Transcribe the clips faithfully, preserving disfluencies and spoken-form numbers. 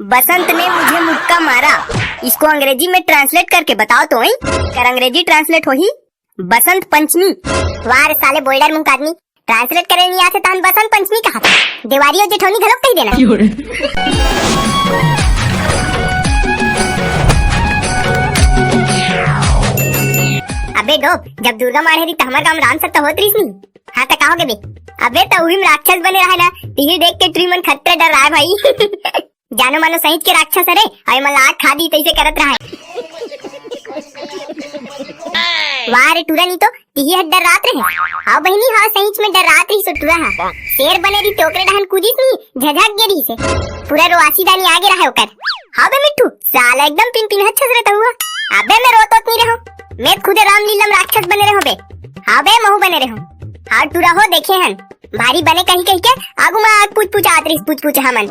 बसंत ने मुझे मुक्का मारा, इसको अंग्रेजी में ट्रांसलेट करके बताओ तो, हैं? कर अंग्रेजी ट्रांसलेट होही बसंत पंचमी। वाह रे साले बोल्डर मुंह का आदमी, ट्रांसलेट करे नहीं आथे तहन बसंत पंचमी कहा था, देवारी और जेठौनी घलोक कही देना। अबे डोप, जब दुर्गा माड़े रही त हमर गांव राम सत्ता होत रहीस नहीं। हाँ त का होगे बे? अबे त उही में राक्षस बने रहा ना, तिही देख के टुरी मन खतरा डर रहा है भाई। जानो मानो सहित के राक्षस हरे, अउ एमन ला आग खा दी तइसे करत रहा है। वाह रे टुरा, नी तो तिही ह डर्रात रहे। हाँ बहिनी, हाँ सहिच में डर्रात रहिस ओ टुरा हा। शेर बने रही त ओकरे डहन कूदिस नी, झझक गे रहिस हे। पूरा रोआसी दानी आगे रहा ओकर। हाँ बे मिट्ठू, साला एकदम पिन पिन हच्छस रहता हुआ। अबे मैं रोत वोत नहीं रहो, मैं खुदे रामलीला में राक्षस बने रहो बे। हाँ बे महू बने रहो। हाँ टुरा हो देखे हन, भारी बने कही कही के आगू में आग पूछ पूछ आत रहिस पूछ पूछ हमन।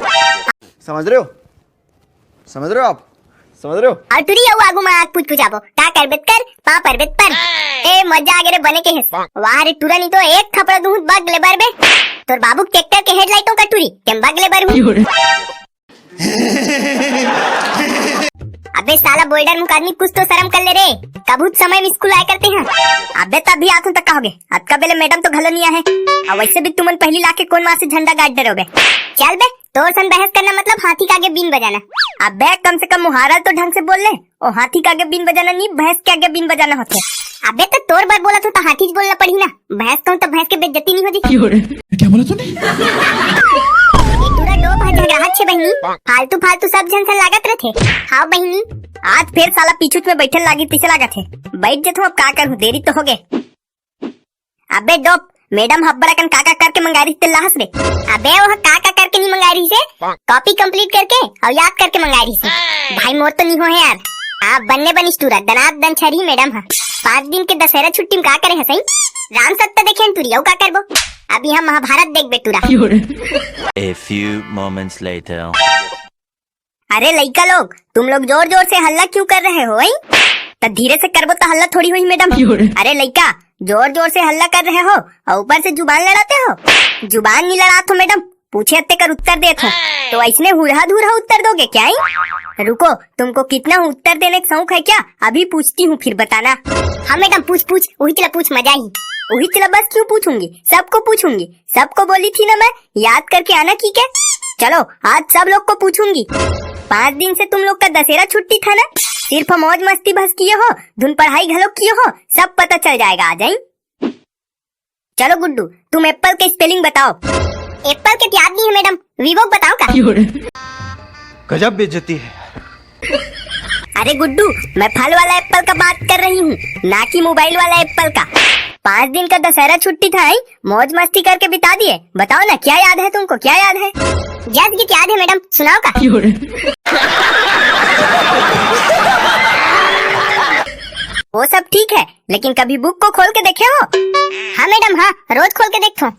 समझ रहे हो? समझ रहे हो आप? समझ रहे हो? अउ टुरी अउ आगू में आग पूछ पूछ आबो। का करबे त कर, पा परबे त पर। ए मजा आगे रे बने के हेस। वाह रे टुरा, नी तो एक थपड़ा दूं बग ले बर बे। तोर बाबू के ट्रैक्टर के हेडलाइटों का टुरी, तेम बग ले बर हूँ। अबे साला बोल्डर मुंह का आदमी, कुछ तो शर्म कर ले रे। कभू समय में स्कूल आया करते हैं। अबे तभी आथन तक का होगे, अतका बेले मैडम तो घलो नहीं आए। अउ वैसे भी तुमन पहली लाके कोन माँ से झंडा गाड़ डरे होगे। चल बे, तोर सन बहस करना मतलब हाथी के आगे बीन बजाना। अबे कम से कम मुहारा तो ढंग से बोल ले। ओ हाथी के आगे बीन बजाना नहीं, भैंस के आगे बीन बजाना होथे। अबे त तोर बर बोलत हो त हाथी ज बोलना पड़ही ना। भैंस कहूं त भैंस के बेइज्जती नहीं हो जी। क्या बोला तूने? ये टुरा डोप ह झगड़ा छे बहिनी। फालतू फालतू सब झन सन लागत रथे। हाँ बहिनी। आज फेर साला पीछूच में बैठे लागी तइसे लागत हे। बैठ जथों, अब का करूं, देरी तो होगे। अबे डोप, मैडम ह अब्बड़ अकन का का करके मंगाए रहिस ते ला हस बे। अबे वो ह का का करके नहीं मंगाए रहिस हे, कॉपी कंप्लीट करके अउ याद करके मंगाए रहिस हे। भाई मोर तो नहीं हो हे यार। आप बन्ने बनिस टुरा, दनात दन छरही मैडम ह। पाँच दिन के दशहरा छुट्टी में का करे हसई? राम सत्ता देखे हन टुरी, अउ का करबो? अभी हम महाभारत देखबे टुरा। A few moments later. अरे लइका लोग, तुम लोग जोर जोर से हल्ला क्यों कर रहे हो, हैं? त धीरे से करबो त हल्ला थोड़ी होही मैडम। अरे लइका, जोर जोर से हल्ला कर रहे हो अउ ऊपर से जुबान लड़ाते हो। जुबान नहीं लड़ात हो मैडम, पूछे तेकर उत्तर देत हो, तो अइसने हुड़हा धुरहा उत्तर दोगे क्या, हैं? रुको, तुमको कितना उत्तर देने का शौक है क्या? अभी पूछती हूँ फिर बताना। हाँ मैडम, पूछ पूछ, उही चला पूछ, मजा ही। उही चला बस क्यों पूछूंगी, सबको पूछूंगी। सबको बोली थी ना मैं, याद करके आना, ठीक है? चलो, आज सब लोग को पूछूंगी। पाँच दिन से तुम लोग का दशहरा छुट्टी था ना, सिर्फ मौज मस्ती बस किए हो, धुन पढ़ाई घलो किए हो, सब पता चल जाएगा आज, हैं? चलो गुड्डू, तुम एप्पल के स्पेलिंग बताओ। एप्पल के त याद नहीं है मैडम, वीवो बताओ का? गजब बेइज्जती है। अरे गुड्डू, मैं फल वाला एप्पल का बात कर रही हूँ, ना कि मोबाइल वाला एप्पल का। पाँच दिन का दशहरा छुट्टी था, हैं? मौज मस्ती करके बिता दिए। बताओ ना, क्या याद है तुमको, क्या याद है? जस गीत याद है मैडम, सुनाओ का? वो सब ठीक है, लेकिन कभी बुक को खोल के देखे हो? हाँ मैडम, हाँ, रोज खोल के देखता हूँ।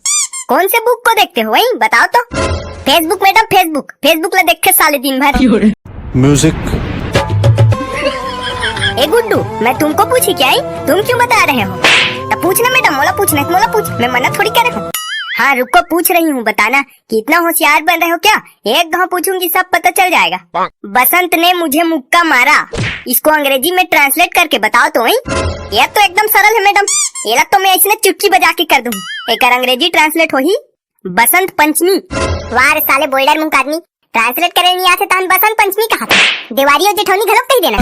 कौन से बुक को देखते हो, वही बताओ तो। Facebook मैडम, Facebook, Facebook ला देखे साले दिन भर। म्यूजिक। ए गुड्डू, मैं तुमको पूछी क्या ही? तुम क्यों बता रहे हो? तो पूछना मैडम, मोला पूछना है, मोला पूछ, मैं मना थोड़ी करे हूँ। हाँ रुको, पूछ रही हूँ, बताना कि इतना होशियार बन रहे हो क्या? एक घाव पूछूंगी, सब पता चल जाएगा। बसंत ने मुझे मुक्का मारा, इसको अंग्रेजी में ट्रांसलेट करके बताओ तो, हैं? ये तो एकदम सरल है मैडम, एला तो मैं ऐसने चुटकी बजा के कर दूँ। एकर अंग्रेजी ट्रांसलेट होही बसंत पंचमी। वाह रे साले बोल्डर मुंह का आदमी, ट्रांसलेट करे नहीं आथे तहन बसंत पंचमी कहा था, देवारी और जेठौनी घलोक कही देना।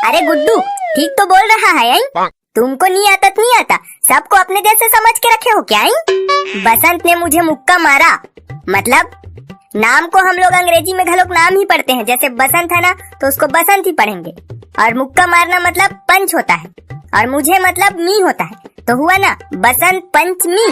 अरे गुड्डू, ठीक तो बोल रहा है, हैं? तुमको नहीं आता तो नहीं आता, सबको अपने जैसे समझ के रखे हो क्या, हैं? बसंत ने मुझे मुक्का मारा, मतलब नाम को हम लोग अंग्रेजी में घलोक नाम ही पढ़ते हैं, जैसे बसंत है ना तो उसको बसंत ही पढ़ेंगे, और मुक्का मारना मतलब पंच होता है, और मुझे मतलब मी होता है, तो हुआ ना बसंत पंचमी।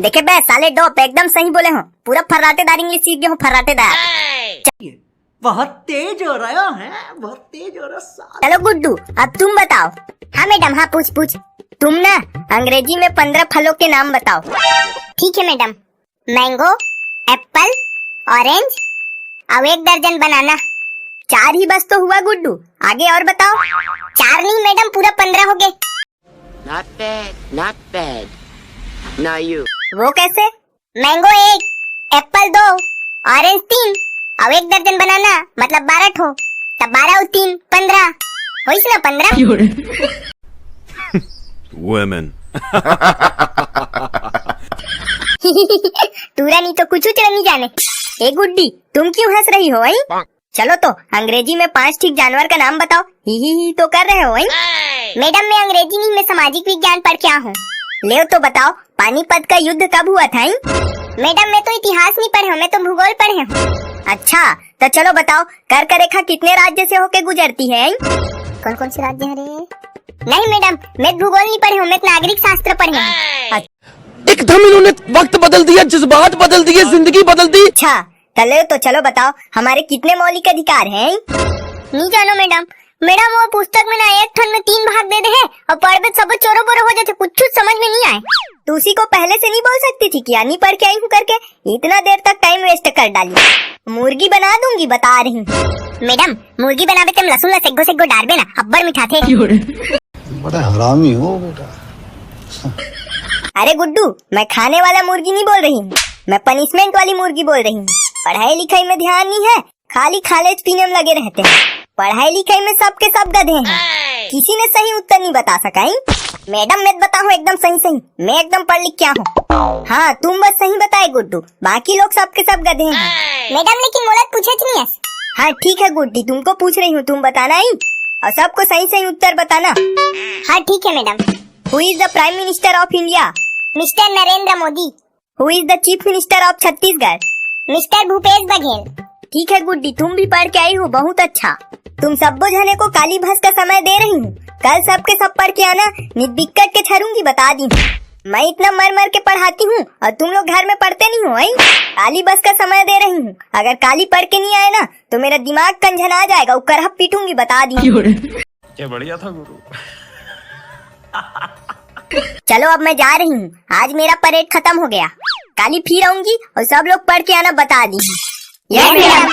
देखे बे साले डोप, एकदम सही बोले हो, पूरा फर्राटेदार इंग्लिश सीख गए हो, फर्राटेदार। बहुत तेज हो रहा है, बहुत तेज हो रहा है साला। चलो गुड्डू, अब तुम बताओ। हाँ मैडम, हाँ पूछ पूछ। तुम ना अंग्रेजी में पन्द्रह फलों के नाम बताओ। ठीक है मैडम, मैंगो, एप्पल, ऑरेंज और एक दर्जन बनाना। चार ही बस तो हुआ गुड्डू, आगे और बताओ। चार नहीं मैडम, पूरा पन्द्रह हो गए। Not bad, not bad. Now you. वो कैसे? मैंगो एक, एप्पल दो, ऑरेंज तीन, अउ एक दर्जन बनाना, मतलब बारह ठो। तब बारह अउ तीन, पंद्रह। होइस ना पंद्रह? Women. टूरा नहीं तो कुछ उचरा नहीं जाने। ए गुड्डी, तुम क्यों हंस रही हो, हैं? चलो तो, अंग्रेजी में पांच ठीक जानवर का नाम बताओ। ही ही ही तो कर रहे हो, हैं? मैडम, मैं अंग्रेजी नहीं, मैं सामाजिक विज्ञान पढ़ के आया हूँ। ले तो बताओ, पानीपत का युद्ध कब हुआ था, हैं? मैडम, मैं तो इतिहास नहीं पढ़े हूँ, मैं तो भूगोल पढ़े हूँ। अच्छा, तो चलो बताओ, कर्क रेखा कितने राज्य से होके गुजरती है, हैं? कौन कौन से राज्य हैं रे? नहीं मैडम, मैं भूगोल नहीं पढ़े हूँ, मैं नागरिक शास्त्र पढ़े हूँ। एकदम इन्होंने वक्त बदल दिया, जज्बात बदल दिए, जिंदगी बदल दी। अच्छा, चलो तो चलो बताओ, हमारे कितने मौलिक अधिकार हैं? नहीं जानो मैडम। मैडम, वो पुस्तक में ना एक ठन में तीन भाग दे दे है अउ पढ़बे सब चोरो बोरो हो जाते, कुछ समझ में नहीं आए। तो उसी को पहले से नहीं बोल सकती थी क्या, नहीं पढ़ के आई हूँ करके? इतना देर तक टाइम वेस्ट कर डाली। मुर्गी बना दूंगी, बता रही हूँ। मैडम, मुर्गी बनाबे तेम लहसुन ला सेग्गो सेग्गो डारबे ना, अब्बड़ मिठाथे। बड़ा हरामी हो बेटा। अरे गुड्डू, मैं खाने वाला मुर्गी नहीं बोल रही हूँ, मैं पनिशमेंट वाली मुर्गी बोल रही हूँ। पढ़ाई लिखाई में ध्यान नहीं है, खाली खालेज पीने में लगे रहते हैं। पढ़ाई लिखाई में सबके सब गधे हैं, किसी ने सही उत्तर नहीं बता सका, हैं? मैडम, मैं बताऊँ एकदम सही सही, मैं एकदम पढ़ लिख के आया हूँ। हाँ, तुम बस सही बताए गुड्डू, बाकी लोग सबके सब गधे हैं। मैडम, लेकिन मोला पूछे नहीं है। हाँ ठीक है गुड्डी, तुमको पूछ रही हूँ, तुम बताना ही, और सबको सही सही उत्तर बताना। हाँ ठीक है madam. Who is the Prime Minister of India? Mister Narendra Modi. Who is the Chief Minister of Chhattisgarh? Mister Bhupesh Baghel. ठीक है गुड्डी, तुम भी पढ़ के आई हो, बहुत अच्छा। तुम सब्बो झने को काली बस का समय दे रही हूँ, कल सबके सब पढ़ के आना, नहीं बिक्कट के छरूंगी, बता दी। मैं इतना मर मर के पढ़ाती हूँ और तुम लोग घर में पढ़ते नहीं हो, हैं? काली बस का समय दे रही हूँ, अगर काली पढ़ के नहीं आए ना तो मेरा दिमाग कंझन आ जाएगा, वो करहब पीटूंगी, बता दी। ये बढ़िया था गुरु। चलो अब मैं जा रही हूँ, आज मेरा परेड खत्म हो गया, काली फिर आऊंगी और सब लोग पढ़ के आना, बता दी। Yes madam.